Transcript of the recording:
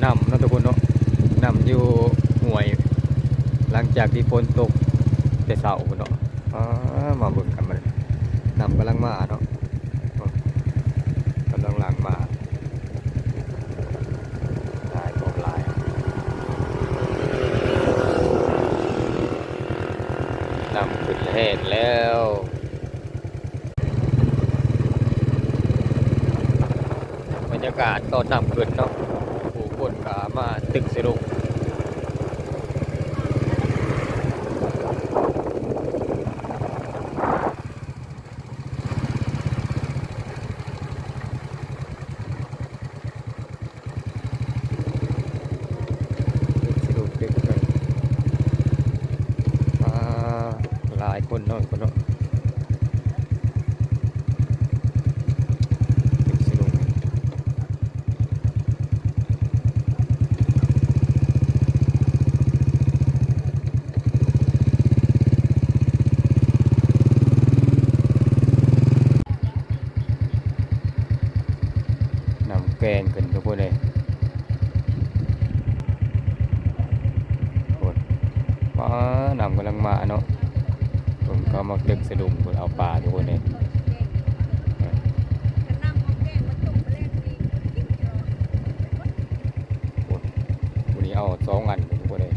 ນ້ຳເນາະທຸກຄົນເນາະ ນ້ຳຢູ່ຫ້ວຍ ຫຼັງຈາກທີ່ຝົນຕົກແຕ່ເຊົ້າພຸ້ນເນາະ. ອາ ມາເບິ່ງກັນບັດນີ້ ນ້ຳກຳລັງມາເນາະ ກຳລັງຫຼັ່ງມາ ຫຼາຍ ພວກຫຼາຍ ນ້ຳຂຶ້ນແຮງແລ້ວ. ບັນຍາກາດຕອນນ້ຳຂຶ້ນເນາະ ຜູ້ຄົນກໍມາຕຶກສະດຸ້ງ ຕຶກສະດຸ້ງຕຶກກັນ ປາ ຫຼາຍຄົນເນາະ ຄົນເນາະ ຕຶກສະດຸ້ງ ນ້ຳແກງຂຶ້ນທຸກຄົນເອີຍ ໂອ້ຍ ປາ ນ້ຳກຳລັງມາເນາະ ເພິ່ນເຂົ້າມາຕຶກສະດຸ້ງ ເພິ່ນເອົາປາທຸກຄົນເອີຍ ໂອ້ຍ ມື້ນີ້ເອົາສອງອັນທຸກຄົນເອີຍ.